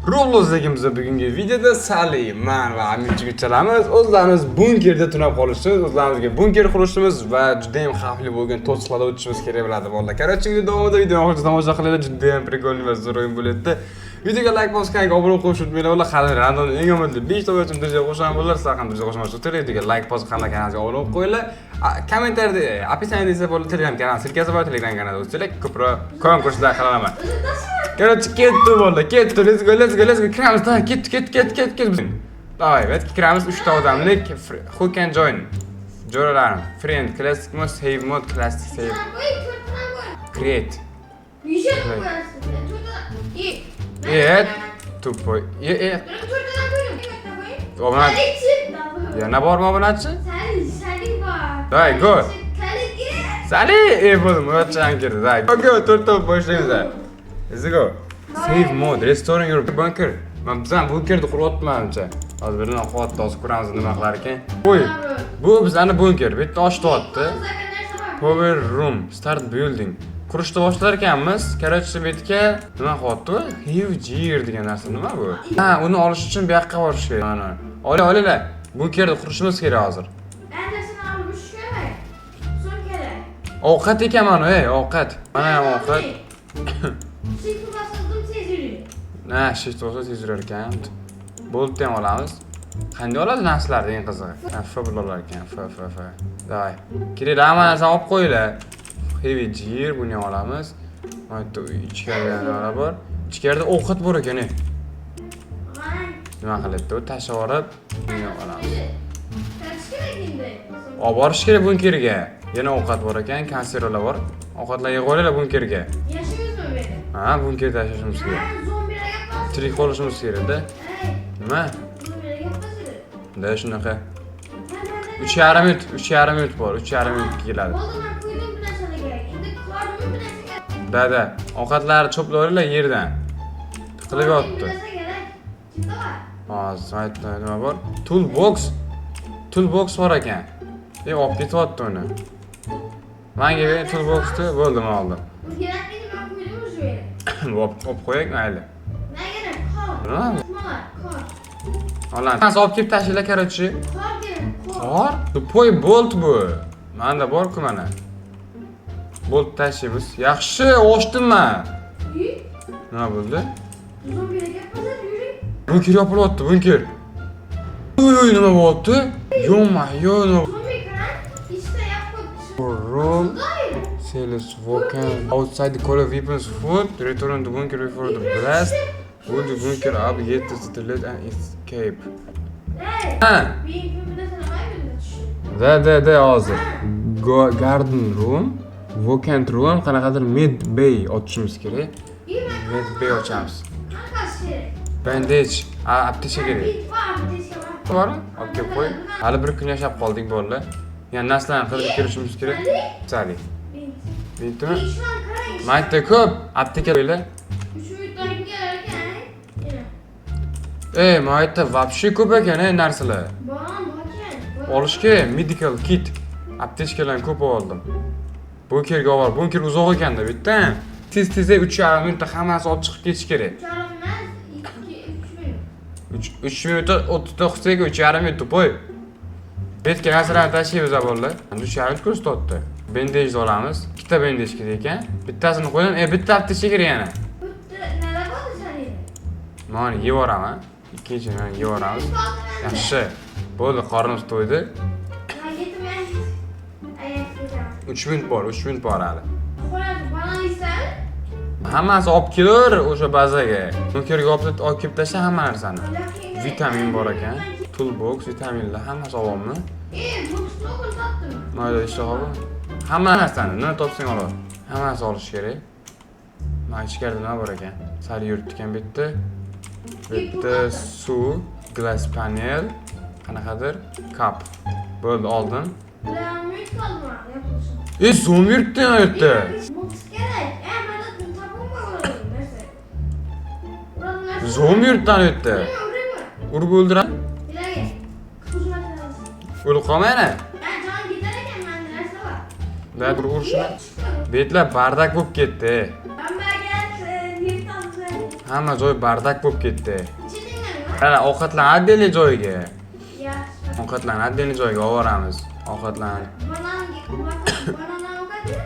Roblox'dagimiz bugungi videoda Sali, man va Amirchik uchalamiz o'zlarimiz bunkerda tunab qolishimiz, o'zlarimizga bunker qurishimiz va juda ham xavfli bo'lgan to'siqlarda o'tishimiz kerak bo'ladi, bolalar. Короче, video davomida videoni oxirigacha tomosha qilinglar, juda ham прикольный va zo'r o'yin bo'lyapti. Videoga like bosgan, obuna qo'shib unutmanglar, ular hali random eng omadli 5 ta o'yinchim друзья qo'shaman bo'lar, sizlar ham друзья qo'shmoqchi bo'lsanglar, videoga like bosib, hamma kanalga obuna bo'lib qo'yinglar. Kommentariyada, описание da esa bo'ladi Telegram kanal ссылка si bor, Telegram kanalida o'tsanglar ko'proq konkurslar qilaman. Короче, ketdi bolalar, ketdi. Let's go, let's go, let's go. Kiramiz, давай, ketdi, ketdi, ketdi, ketdi, ketdi. Давай, evet, kiramiz 3 ta odamlik. Who can join? Jo'ralarim. Friend, classic mode, save mode, classic save. Create. Evet. Тупой. E, e. Obuna. Yana bormi obunachi? Давай, go. Sali, e bo'ldi, Murodjon kirdi. Давай. Go, go, to'rtta boshlaymiz. Let's go. Save mode, restoring your bunker. Man bizam bunkerni quryapman manimcha. Hozir birini qilyapti, hozir ko'ramiz nima qilar ekan. Qo'y. Bu bizani bunker. Bu yerda ochyapti. Power room, start building. Qurishni boshlar ekanmiz. Короче, bu yerga nima qilyapti bu? Heavy gear degan narsa nima bu? Ha, uni olish uchun bu yoqqa borish kerak. Mana. Ola, olinglar. Bunkerni qurishimiz kerak hozir. Ovqat ekan mana, ey, ovqat. Mana ham ovqat. Na, shift bo'lsa tez yurar ekan. Bo'ldi, ham olamiz. Qanday oladi narsalarni, eng qizig'i? Ha, F bilan olar ekan, F, F, F. Давай. Kerakli hamma narsani olib qo'yinglar. Heavy gear, buni ham olamiz. Mana yerda ichkarida nimalar bor? Ichkarida ovqat bor ekan, ey. Nima qilyapti? U tashlab yuborib, buni ham olamiz. Olib borish kerak bunkerga. Yana ovqat bor ekan, konservalar bor. Ovqatlar yig'ib olinglar bunkerga. Ha, bunkerda yashashimiz kerak. Tirik qolishimiz kerak-da. Nima? Da shunaqa. 3,5 minut, 3,5 minut bor, 3,5 minut keladi. Bo'ldi, man qo'ydim bu narsalarga. Endi qornim bu narsaga. Da, da. Ovqatlarni cho'plab olinglar yerdan. Tiqilib yotdi. Bu narsa kerak. Kimda bor? Hozir aytdi, nima bor? Toolbox. Toolbox bor ekan. E, olib ketyapti uni. Manga bering toolboxni, bo'ldi, men oldim. Bu kerakligini man qo'ydim уже. Olib qo'yay, mayli. Nima kerak? Qor. Nima? Nimalar? Qor. Olamiz. Hammasi olib kelib tashlanglar, короче. Qor kerak. Qor. Qor? Тупой, bolt bu. Manda bor-ku mana. Bolt tashlaymiz. Yaxshi, ochdim man. Uy. Nima bo'ldi? Zombilar gapiradi, yuring. Bunker yopilyapti, bunker. Uy, uy, nima bo'lyapti? Ё-моё, nima? Zombi kiran, ichida yoqib Room Sales walking outside the call of weapons food, return to bunker before the blast. Would the bunker up, get to the loot and escape. Hey. Ha, Bir bir narsani mayli tushun. Da da da, hozir. Go garden room, vacant room, qanaqadir med bay ochishimiz kerak. Med bay ochamiz. Qanaqasi kerak? Bandage, a, aptechka kerak. Bit bor, aptechka bor. Bormi? Olib kelib qo'y. Hali bir kun yashab qoldik, bolalar. Yani narsalarni qilib kirishimiz kerak. Sali. Bint. Bintimi? Ishman qarang. Mayda ko'p apteka qo'ylar. 3 minutdan keyin kelar ekan. Yana. Ey, mayda вообще ko'p ekan, ey, narsalar. Bor, bor ekan. Olish kerak, medical kit. Aptechkalarni ko'p oldim. Bunkerga olib bor. Bunker uzoq ekanda bitta. Tez tez 3,5 minutda hammasi olib chiqib ketish kerak. 3,5 emas, 2 3 minut. 3 3 minutda 39 sekund, 3,5 minut, тупой. Betga narsalarni tashlaymiz, bolalar. 3,5 minut ko'rsatyapti. Bandage olamiz. Ikkita bandage kerak ekan. Bittasini qo'ydim. E, bitta aptechka kerak yana. Bitta nima bo'ldi sanida? Mana yeb yuboraman. Ikkinchisini yeb yuboramiz. Yaxshi. Bo'ldi, qornimiz to'ydi. Man yetib ayak ketaman. 3 minut bor, 3 minut bor hali. Xo'rasi banan yeysan? Hammasi olib kelur o'sha bazaga. Bunkerga olib kelib tashla hamma narsani. Vitamin bor ekan. Toolbox, vitaminlar hammasi olyapman. E, bu stolni topdim. Mayda ishtaha. Hamma narsani nima topsang olaver. Hammasi olish kerak. Mana ichkarida nima bor ekan? Sal yuribdi ekan bu yerda. Bu yerda suv, glass panel, qanaqadir kap. Bo'ldi, oldim. Ular minut qoldi mana yapılsın. E, zombi yuribdi yana yerda. Boks kerak. E, manda topolmay ularni narsa. Ularni narsa. Zombi yuribdi ana yerda. Urma, urma. Urib o'ldiradi. Ilarga. Xizmat qilamiz. O'lib qolma yana. Ha, jon ketar ekan, manda narsa bor. Da urishini. Betlar бардак bo'lib ketdi. Hamburger, neft oldi. Hamma joy бардак bo'lib ketdi. Ichidinglarmi? Qara, ovqatlarni отдельный joyiga. Yaxshi. Ovqatlarni отдельный joyiga olib boramiz. Ovqatlarni. Banan, banan ovqatmi?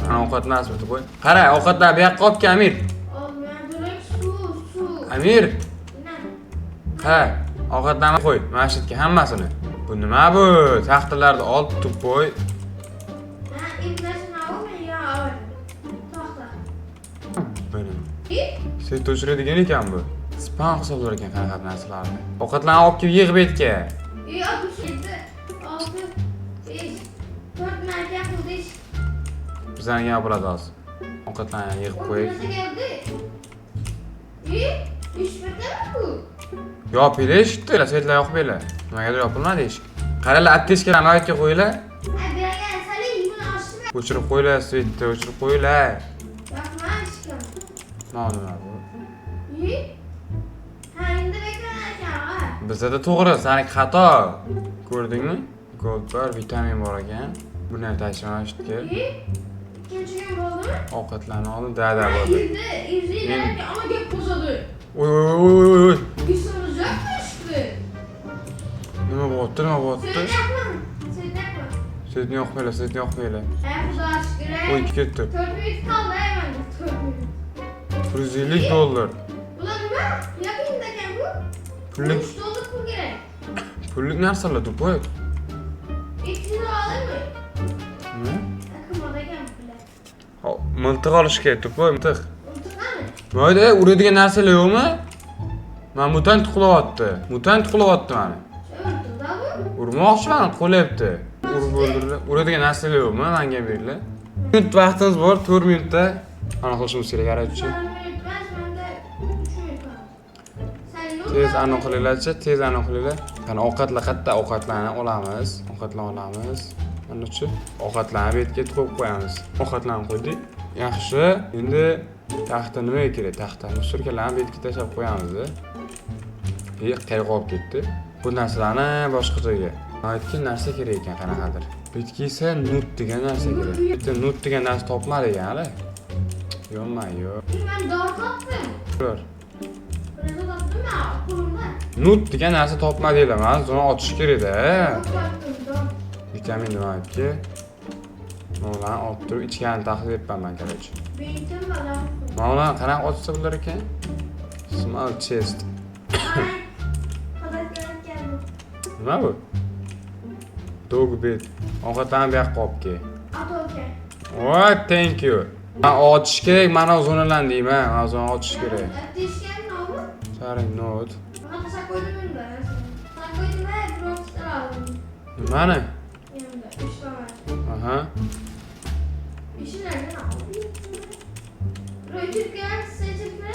Mana, ovqat emas bu, qo'y. Qara, ovqatlar bu yoqqa olib kel, Amir. Olmadim, suv, suv. Amir, Nima? qara, ovqatlarni qo'y mana shu yerga hammasini. Bu nima bu? Taxtalarni ol, тупой. Ha, iplasini olma, yo ol. To'xta. Buni. И? Свет o'chiradigan ekan bu. Spam hisoblar ekan qanaqa narsalarni. Ovqatlarni olib kelib yig'ib yerga. И 67, 6, 5, 4 marta qildi ish. Bizlarga ham bo'ladi hozir. Ovqatlarni yig'ib qo'ying. Narsa keldi. И? Ish bitdimi bu? Yopinglar eshikni, свет lar yoqmanglar. Nimagadir yopilmadi eshik. Qaranglar, аптечка larni oyatga qo'yinglar. Ha, bergan sali buni ochdimi? O'chirib qo'yinglar, свет ni o'chirib qo'yinglar. Yoqma eshikni. Mana nima bu? И? Ha, endi beklanar ekan, ha. Bizada to'g'ri, saniki xato. Ko'rdingmi? Gold bor, vitamin bor ekan. Buni ham tashlash yerga. И? Ikkinchi kun bo'ldimi? Ovqatlarni oldim, да, Ha, bo'ldi. endi izlaylar ekan, ama gap bosadi. Oy oy oy oy oy. Ishimiz yo'qmi eshikni? Nima bo'lyapti, nima bo'lyapti? Свет yoqma. Свет yoqma. Свет ni yoqmanglar, свет ni yoqmanglar. Ha, xudo shukr. Oy, ketdi. 4 minut qoldi, menda 4 minut. 150 dollar. Bular nima? Yaqinda ekan bu. Pullik 3 dollar pul kerak. Pullik narsalar, тупой. 2 yuz olaymi? Nima? Qimmat ekan bular. Hop, miltiq olish kerak, тупой, miltiq. Miltiqami? Mayda, uradigan narsalar yo'qmi? Man mutant qulayapti. Mutant qulayapti mani. O'ldirdi bu. Urmoqchi mani, qo'lyapti. Urib o'ldirdi. Uradigan narsalar yo'qmi? Menga beringlar. Minut vaqtimiz bor, 4 minutda ana qilishimiz kerak, короче. 4 minut emas, menda 3 minut qoldi. Sen Tez aniq qilinglarchi, tez aniq qilinglar. Qani, ovqatlar qayerda? Ovqatlarni olamiz. Ovqatlarni olamiz. Mana shu ovqatlarni bu yerga qo'yib qo'yamiz. Ovqatlarni qo'ydik. Yaxshi. Endi taxta nimaga kerak? Taxtani surkalarni bu yerga tashlab qo'yamiz. E, qayerga olib ketdi? Bu narsalarni boshqa joyga. Aytgan narsa kerak ekan qanaqadir. Bu yerga esa nut degan narsa kerak. Bitta nut degan narsa topmadik hali. Yo'qma, yo'q. Men dori topdim. Ko'r. Birini topdim men qo'limda. Nut degan narsa topmadinglar, mana buni otish kerak-da. Dori topdim, dori. Vitamin nima aytki? Mana olib turib ichganini taxlid etman man, короче. Bentim badam. Mana ularni qanaqa ochsa bo'lar ekan? Small chest. Qadar bu. Nima bu? Dog bed. Ovqatlarni bu yoqqa olib kel. Atoka. Voy, thank you. Man ochish kerak, mana zonalarni deyman. Mana zona ochish kerak. Teshgan nomi? Sharing note. Man tashlab qo'ydim unda. Tashlab qo'ydim va bronzlar oldim. Nimani? Endi ishlamaydi. Aha. İşi nereden aldın? Röntgen seçimi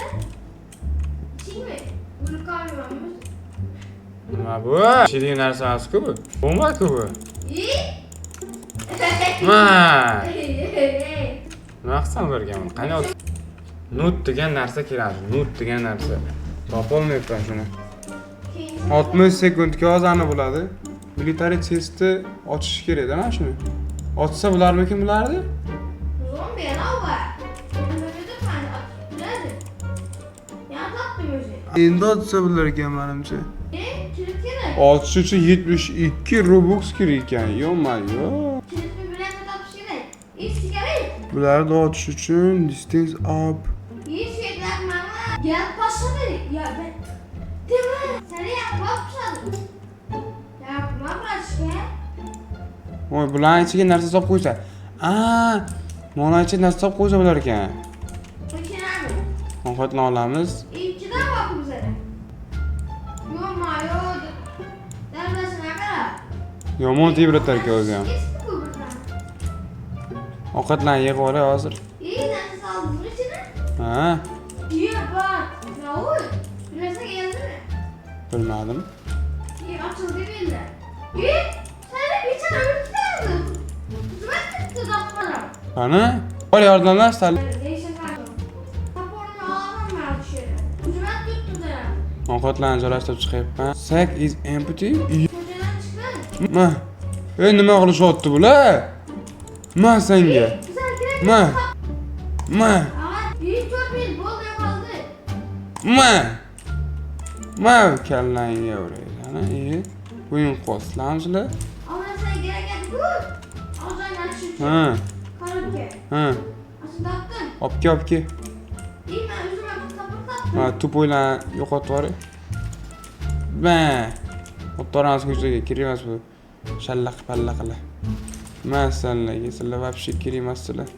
mi? Vulkan. Nima bu? Ichadigan narsa emas-ku bu. Bomba-ku bu. İyi. Ma. Nima qilsam bo'larkan buni? Qani nut degan narsa kerak. Nut degan narsa. Topolmayapman shuni. 60 sekundga ozani bo'ladi. Military chestni ochish kerak-da mana shuni. Ochsa bo'larmikin bularni? Zombi yana var. Nerede? Ya taktım özü. Endi ochsa bo'lar ekan menimcha. Ne? Kilit kerak. Ochish uchun 72 Robux kerak ekan. Yo-mayo. Kilitni bilan topish kerak. İş kerak. Bularni ochish uchun distance up. İyi şeyler mama. Gel başladı. Ya ben... Değil mi? Seni yapma başladı. Yapma başka. Voy, bularning ichiga narsa solib qo'ysa. A, mana ichiga narsa solib qo'ysa bo'lar ekan. Makinani. Ovqatni olamiz. İlkiden bakın bize. Yo mayo. Darvasına qara. Yomon tebratar ekan o'zi ham. Kesdi bu birdan. Ovqatlarni yig'ib olay hozir. İyi narsa soldingmi ichine? Ha, İyi bak. Ne oldu? Bir narsa geldi mi? Bilmadim. İyi açıldı belli. İyi. Sen de bir tane öğretmen Hizmet etti doktora. Qani? Bor, yordamlash sal. Neyse pardon. Raporunu alamam ben dışarı. Hizmet tuttu da. Ovqatlarni joylashtirib chiqyapman. Sack is empty. Kocadan çıktı. Ma. Ey, nima qilishyapti bular? Ma senga. Güzel gerek. Ma. Ma. Ama iyi 4 mil bol kaldı. Ma! Ma kallangga uray. Ana, o'yin qo'slamizlar. Ama sen gerek bu. Ağzını açıp. Ha, Karaoke. ha. Aslında attın. Olib kel, olib kel. İyi ben üzüme kapı taktım. Ha, тупой larni yo'qotib yuboray. Ma. Olib boramiz ko'chaga, kerak emas bu. Shallaq pallaqlar. Ma sizlarga, sizlar вообще kerak emassizlar.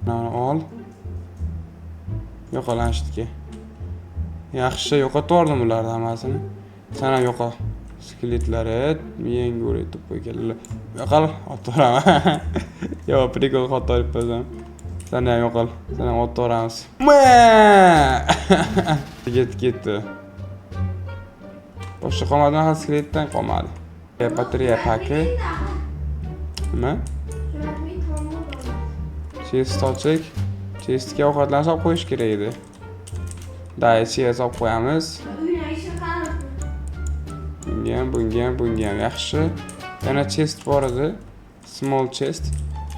Mana ol. Yo'qol ana shu yerga. Yaxshi, yo'qotib yubordim ularni hammasini. San ham yo'qol. Skeletlari miyangga uray тупой kallalar. Yo'qol, otib yuboraman. Yo'q, прикол xato qo'ysam. San ham yo'qol. San ham otib yuboramiz. Ma! Ketdi, ketdi. Boshqa qolmadimi? Ha, skeletdan qolmadi. Batareya paki. Nima? Chest ochik. Chestga ovqatlarni solib qo'yish kerak edi. Да, ichiga solib qo'yamiz. Bunga ham, bunga ham, bunga ham yaxshi. Yana chest bor edi. Small chest.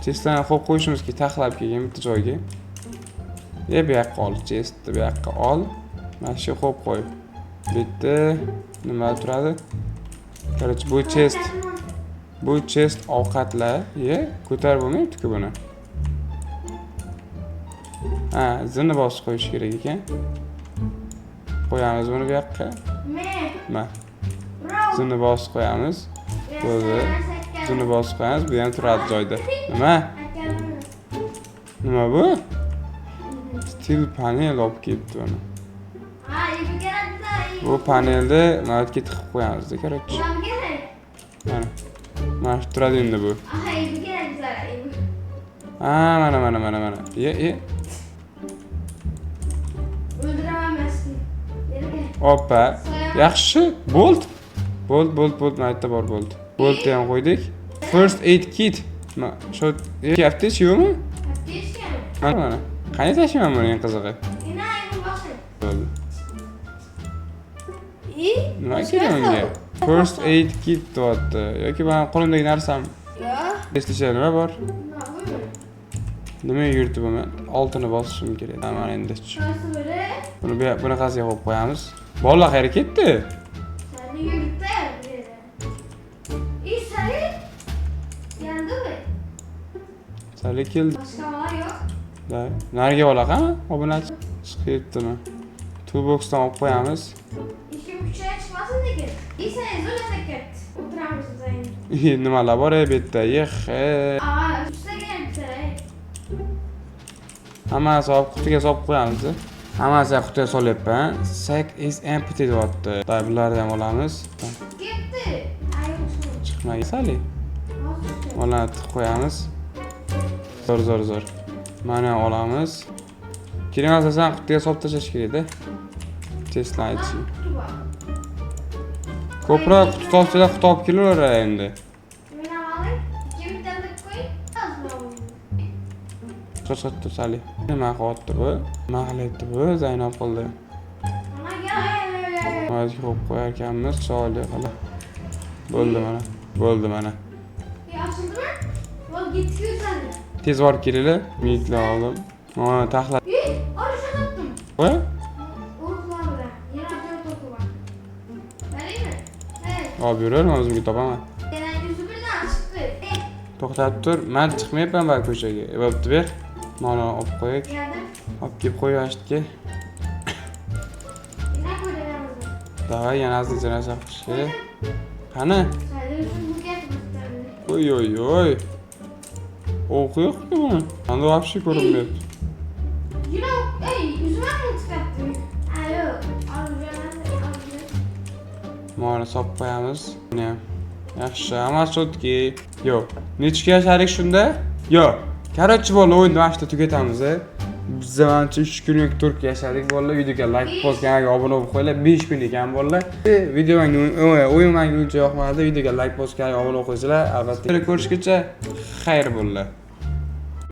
Chestlarni qo'yib qo'yishimiz kerak, taxlab kelgan bitta joyga. Bu yoqqa ol, chestni bu yoqqa ol. Mana shu qo'yib qo'y. Bu yerda nima turadi? Короче, bu chest, bu chest ovqatlar. Ye, ko'tarib bo'lmayapti-ku buni. Ha, zini bosib qo'yish kerak ekan. Qo'yamiz buni bu yoqqa. Ma. Zini bosib qo'yamiz. Bo'ldi. Zini bosib qo'yamiz, bu ham turadi joyida. Nima? Nima bu? Steel panel olib kelibdi uni. Bu panelni mana bu yerga tiqib qo'yamiz, короче. Mana. Mana shu turadi endi bu. Ha, mana mana mana mana. Ye, ye. Öldüremezsin. Oppa. Yaxshi, bo'ldi. Bo'ldi, bo'ldi, bo'ldi. Mana yerda bor, bo'ldi. Bo'ldi ham qo'ydik. First aid kit. Ma, shu aptechka yo'qmi? Mana mana. Qanday tashiyman buni eng qizig'i? Bo'ldi. Nima kerak unga? First aid kit deyapti. Yoki mani qo'limdagi narsam. Eslasha nima bor? Nima yuritib bo'lmaydi? Oltini bosishim kerak. Ha, mana endi. Buni bu bunaqasiga qo'yib qo'yamiz. Bolalar qayerga ketdi? Seni yürüttü bir yere. İyi sarı. Yandı mı? Sali keldi. Başka var yok. Да. Narigi bola qani? Obunachi chiqyaptimi? Toolboxdan olib qo'yamiz. İşim kuchaya chiqmasin lekin. İyi sen zo'r ketdi. O'tiramiz biz endi. Nimalar bor bu yerda? Yeh. Aa, üstüne geldi. Hammasi olib qutiga solib qo'yamiz. Hammasini qutiga solyapman. Sack is empty deyapti. Да, bularni ham olamiz. Ketdi. Ay, chiqmadi. Chiqmagan. Sali. Hozir chiqdi. Ularni tiqib qo'yamiz. Zo'r, zo'r, zo'r. Mana olamiz. Kerak emas qutiga solib tashlash kerak-da. Testlar ichi. Quti bor. Ko'proq quti topsalar, quti olib kelaveradi endi. Men ham oling. Ikki bittada qo'y. Ozmi? Chiqdi Sali. Nima qilyapti bu? Nima qilyapti bu? Zaynab qildi. Mana gel. Hozir qo'yib qo'yar ekanmiz, chiroyli qilib. Bo'ldi mana. Bo'ldi mana. Ya açıldı mı? Vol gittik sen. Tez borib kelinglar. Minutlar oldim. Mana taxlab Ey, oraya attım. qo'y. Oğuzlar bilan. Yana dört oku var. Vereyim mi? Evet. Olib yuraverman, o'zimga topaman. Gelen yüzü birden çıktı. Ey, To'xtab tur. Men chiqmayapman baribir ko'chaga. Bo'pti, ber. Mana olib qo'yay. Geldim. Olib kelib qo'y yoshga. Yine koyacağım. Давай, yana ozgincha narsa qilish kerak. Qani? Sen yüzü bu getirmişler. Oy oy oy. O'qi yo'q-ku buni. Endi вообще ko'rinmayapti. Yine ey yüzüme mi çıkarttın? Ay yok. Alacağım. Alacağım. Mana solib qo'yamiz. Buni ham. Yaxshi, hammasi чётки. Yo'q. Nechga yashadik shunda? Yo'q. Короче, bo'ldi, o'yinni mana shu yerda tugatamiz. Biz manimcha 3 kun yoki 4 kun yashadik bolalar. Videoga like bosgan, obuna bo'lib qo'yinglar. 5 kun ekan bolalar. Video menga, o'yin menga uncha yoqmadi. Videoga like bosgan, obuna bo'lib qo'ysanglar, albatta. Ko'rishguncha xayr bo'linglar.